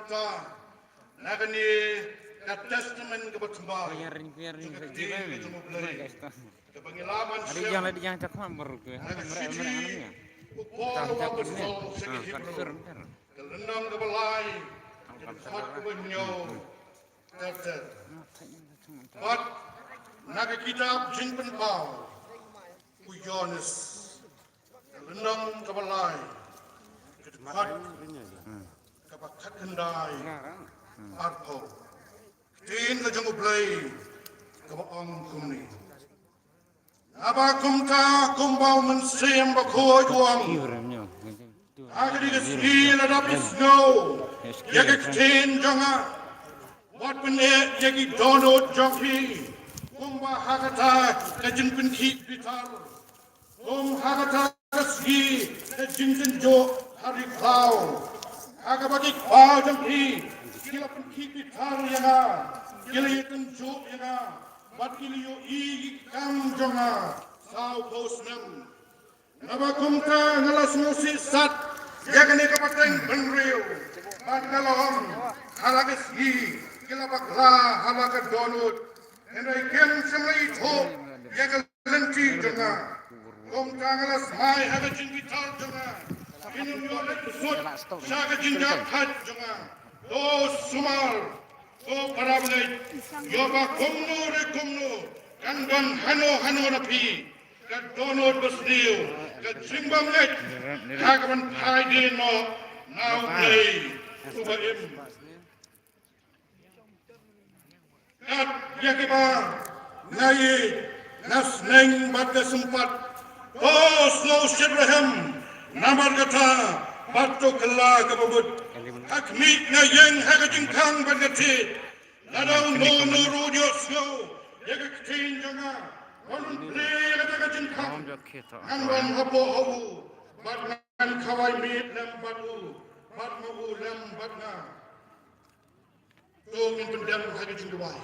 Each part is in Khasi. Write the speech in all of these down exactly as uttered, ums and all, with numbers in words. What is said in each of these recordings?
Ta na kane ka testament kaba thymmai, ka ktien ka jong U Blei, kaba ngi la ban shem na ka shithi u Paul u apostol sha ki Hebru, ka lynnong kaba lai, ka dkhot kaba hynñiew. Bad na ka kitab Jingpynpaw u Ïoannis, ka lynnong kaba lai, ka dkhot kaba khatkhyndai, arphew. Ktien ka jong U Blei kaba ong kumne: Naba kumta, kumba U Mynsiem Bakhuid u ong, ha kane ka sngi la dap ïohsngew ïa ka ktien jong nga. Wat pyneh ïa ki dohnud jong phi, kumba ha kata ka jingpynkhih bitar, kum ha kata ka sngi ka jingjynjoh ha ri khlaw, ha kaba ki kpa jong phi ki la pynkhih bitar ïa nga, ki la ïatynjuh ïa nga, bad ki la ïohi ïa ki kam jong nga sawphew snem. Naba kumta, nga la sngewsih sat ïa kane ka pateng bynriew, bad nga la ong, ha la ka sngi ki la bakla ha la ka dohnud, hynrei kim shym la ithuh ïa ka lynti jong nga. Kumta nga la smai ha ka jingbitar jong nga, kin ym ïoh leit bsut sha ka jingjahthait jong nga. To sumar, to para bangeit, ïoh ba kumno re kumno kan don hano hano na phi ka dohnud basniew, ka jingbym ngeit, ha kaban phai dien noh na U Blei uba im. Kat ïa kiba nga ïeit, nga sneng bad nga sympat, to sngewsih ruh em, namar kata, bad to kylla kaba mut. Ha khmih, nga ïeng ha ka jingkhang bad nga thied. Lada uno uno ruh u ïohsngew ïa ka ktien jong nga, ban plie ïa kata ka jingkhang, ngan wan hapoh ha u, bad ngan khawai miet lem bad u, bad ma u lem bad nga. To ngin pyndem ha ka jingduwai.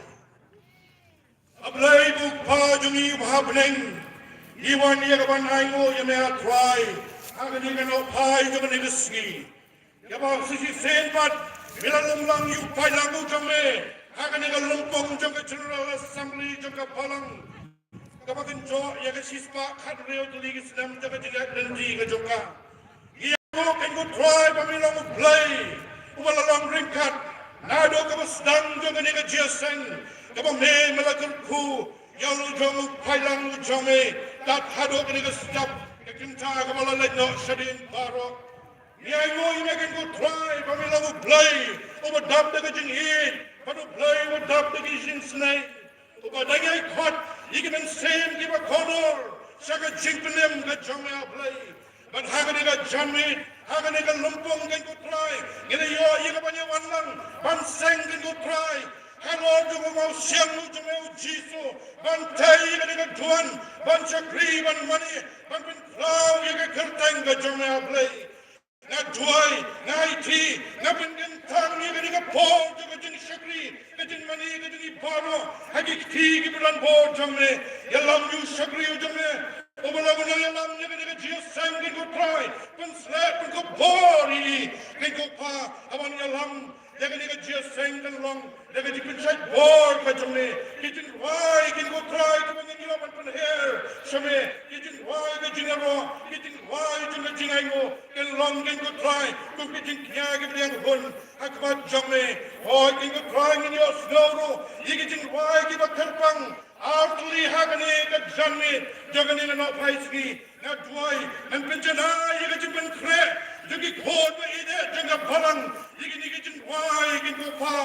A Blei, U Kpa jong ngi uba ha bneng, ngi wan ïa ka ban ainguh ïa me, A Trai, ha kane ka nohphai jong kane ka sngi. Ïa ba shisien pat me la lum lang ïa u paidlang u jong me ha kane ka lympung jong ka General Assembly jong ka balang, kaba kynjoh ïa ka shispah khathynriew tylli ki snem jong ka jingïaid lynti ka jong ka. Ngi ïathuh, Kynrad Trai, ba me long U Blei uba la long ryngkat naduh kaba sdang jong kane ka jingïaseng, kaba me, me la kyrkhu ïa u jong u paidlang u jong me, tad haduh kane ka step ka kynta kaba la leit noh shadien baroh. Ngi ainguh ïa me, Kynrad Trai, ba me long U Blei uba dap da ka jingïeit bad U Blei uba dap da ka jingsnei, uba dang ïai khot ïa ki mynsiem kiba kordor sha ka jingpynim ka jong me, A Blei. Bad ha kane ka janmiet, ha kane ka lympung, Kynrad Trai, ngi la ïoh ïa ka ban ïawan lang ban seng, Kynrad Trai, halor jong u mawsiang u jong me, U Jisu, ban tei ïa kane ka duwan, ban shakri, ban mane, ban pynpaw ïa ka kyrteng ka jong me, A Blei. Nga duwai, nga aiti, nga pynkyntang ïa kane ka por jong ka jingshakri, ka jingmane, ka jingïaroh ha ki kti kiba don bor jong me. Ïalam ïa u shakri u jong me uba la wan ïalam ïa kane ka jingïaseng, Kynrad Trai. Pynshlur, pynkupbor ïa i, Kynrad Kpa, ha ban ïalam ïa kane ka jingïaseng, kan long da ka jingpynshait bor ka jong me. Ki jingrwai, Kynrad Trai, kiba ngin ïoh ban pynher sha me, ki jingrwai ka jingïaroh, ki jingrwai jong ka jingainguh, kin long, Kynrad Trai, kum ki jingkñia kiba dang hun ha khmat jong me. Hooid, Kynrad Trai, ngin ïohsngew ruh ïa ki jingrwai kiba kyrpang artylli ha kane ka janmiet jong kane ka nohphai sngi. Nga duwai, ngan pynjanai ïa ka jingpynkhreh jong ki khun ba ïeit jong ka balang ïa kine ki jingrwai, Kynrad Kpa,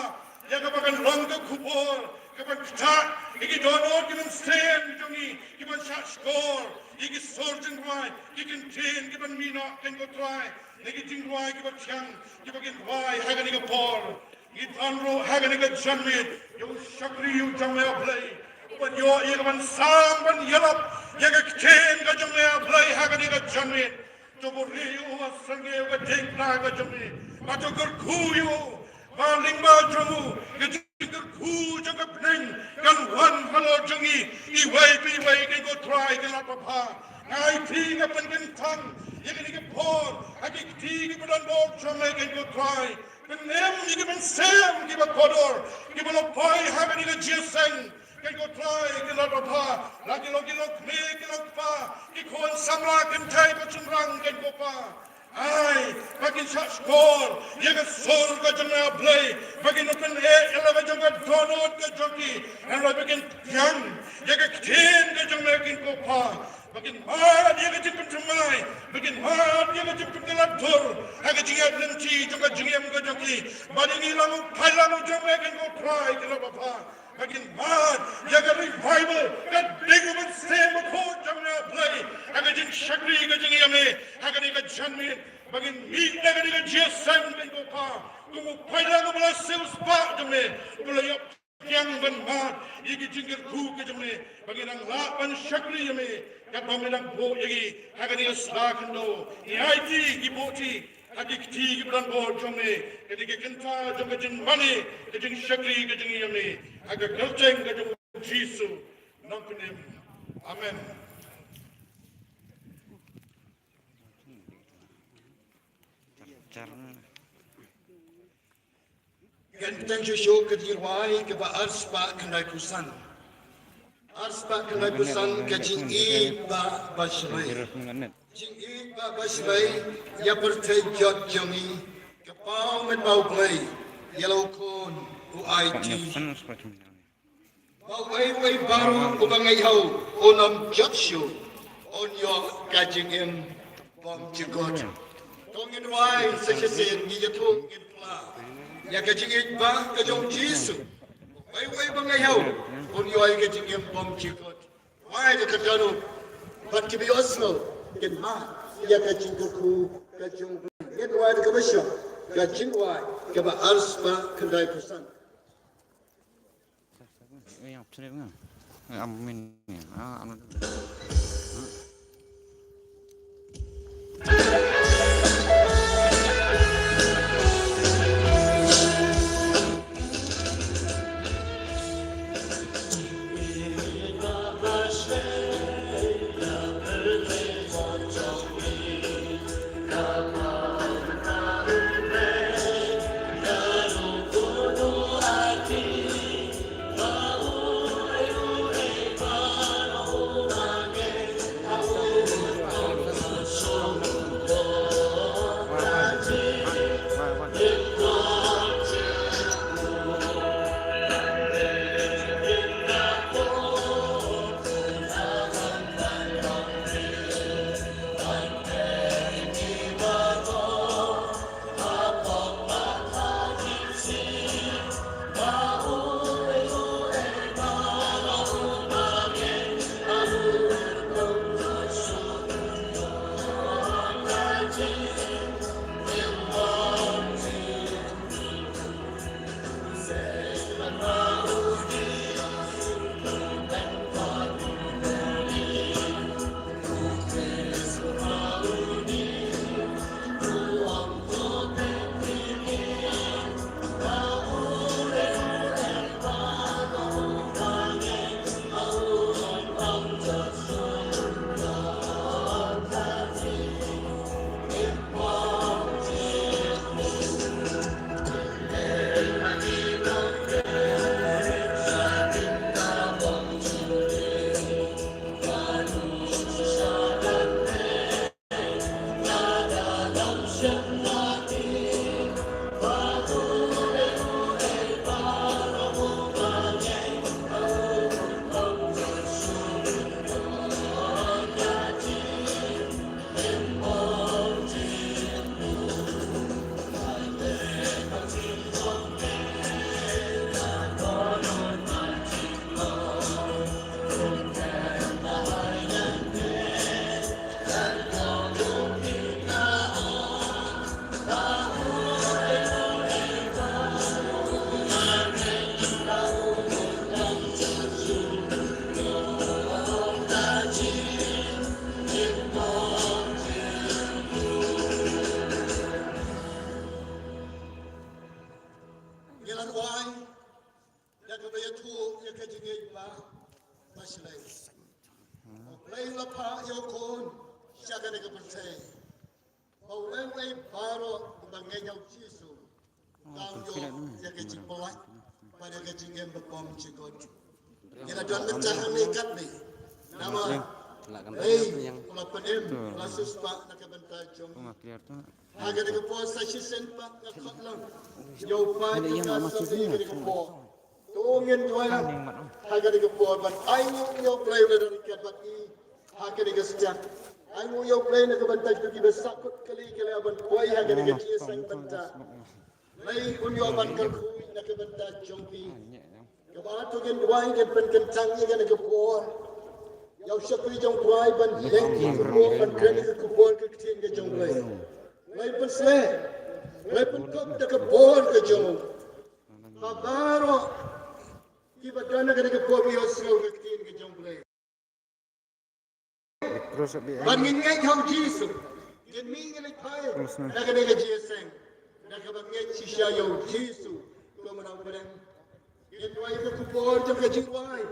ïa kaba kan long ka khubor kaban ktah ïa ki dohnud, ki mynsiem jong ngi, kiban shahshkor ïa ki sur jingrwai, ki kyntien kiban mih noh, Kynrad Trai, na ki jingrwai kiba thiang kiba kin rwai ha kane ka por. Ngi don ruh ha kane ka janmiet ïa u shakri u jong me, A Blei, uban ïoh ïa ka ban sam ban ïalap ïa ka ktien ka jong me, A Blei, ha kane ka janmiet. To buhrieh ïa u ha sangeh ïa ka diengphna ka jong me, bad to kyrkhu ïa u, ba lyngba jong u ka jingkyrkhu jong ka bneng kan wan halor jong ngi iwei pa iwei, Kynrad Trai, Kynrad Kpa. Nga aiti, nga pynkyntang ïa kane ka por ha ki kti kiba don bor jong me, Kynrad Trai. Pynim ïa ki mynsiem kiba kordor, kiba la poi ha kane ka jingïaseng. Ko Trai, ki lok babha, la ki lok, ki lok kmie, ki lok kpa, ki khun samla kynthei bad shynrang, ko Pa. Ai ba kin shahshkor ïa ka sur ka jong me, A Blei, ba kin pyneh ïa la ka jong ka dohnud ka jong ki. Hynrei ba kin thiang ïa ka ktien ka jong me, ko Pa. Ba kin mad ïa ka jingpynthymmai, ba kin mad ïa ka jingpynkylla dur ha ka jingïaid lynti jong ka jingim ka jong ki. Bad ïa ngi lang u paidlang u jong me, ko Trai, ki lok babha, ba kin mad ïa ka revival, ka ding u Mynsiem Bakhuid jong me, A Blei, ha ka jingshakri ka jong ngi ïa me ha kane ka janmiet. Ba ngin mih na kane ka jingïaseng, ko Pa, kum u paidlang uba la siewspah jong me, uba la ïoh thiang ban mad ïa ki jingkyrkhu ki jong me, ba ngin nang lah ban shakri ïa me katba me dang buh ïa ngi ha kane ka sla khyndew. Ngi aiti ki buhti ha ki kti kiba don bor jong me, kane ka kynta jong ka jingmane, ka jingshakri ka jong ngi ïa me, ha ka kyrteng ka jong u Jisu Nongpynim. Amen. Kan pyntan shuh shuh ka jingrwai kaba arspah khyndaiphew san. Arspah khyndaiphew san, ka jingïeit ba bashlei. Jingïeit ba bashlei ïa pyrthei jot jong ngi. Ka paw met ba U Blei ïa la u khun u aiti. Ba uwei uwei baroh uba ngeit ha u un ym jot shuh, un ïoh ka jingim bymjukut. To ngin rwai sa shisien, ngi ïathuh, ngin phla ïa ka jingïeit ba ka jong Jisu. Uwei uwei ba ngeit ha u un ïoh ïa ka jingim bymjukut. Rwai da ka dohnud, bad kiba ïohsngew kin mad ïa ka jingkyrkhu ka jong U Blei. Ngin rwai da kaba shong, ka jingrwai kaba arspah khyndaiphew san. Ngi la rwai da kaba ïathuh ïa ka jingïeit ba bashlei. U Blei u la phah ïa u Khun sha kane ka pyrthei, ba uwei uwei baroh uba ngeit ha u Jisu Tang ïoh ïa ka jingpynlait bad ïa ka jingim ba kum jingkut. Ngi la don mynta hangne katne namar ei u la pynim, u la siewspah na ka bynta jong ngi. Ha kane ka por sa shisien pat nga khot lang ïa u paid jong ka sawdong ha kane ka por. To ngin duwai lang ha kane ka por ban ainguh ïa U Blei u la don ryngkat bad ngi ha kane ka step. Ainguh ïa U Blei na ka bynta jong kiba sahkut kali ki la ban poi ha kane ka jingïaseng bynta. Blei un ïoh ban kyrkhu na ka bynta jong phi. Kaba to ngin duwai, ngin pynkyntang ïa kane ka por ïa u shakri jong U Trai ban ïeng ïa ka por, ban kren ïa ka por ka ktien ka jong U Blei. Blei pynshlur, Blei pynkup da ka por ka jong u. Ba baroh kiba don ha kane ka por ki ïohsngew ka ktien ka jong U Blei. Bad ngin ngeit ha U Jisu. Ngin mih ngin leit phai na kane ka jingïaseng da kaba ngeit shisha ïa U Jisu kum u nongpynim. Ngin duwai ïa ka khubor jong ka jingrwai.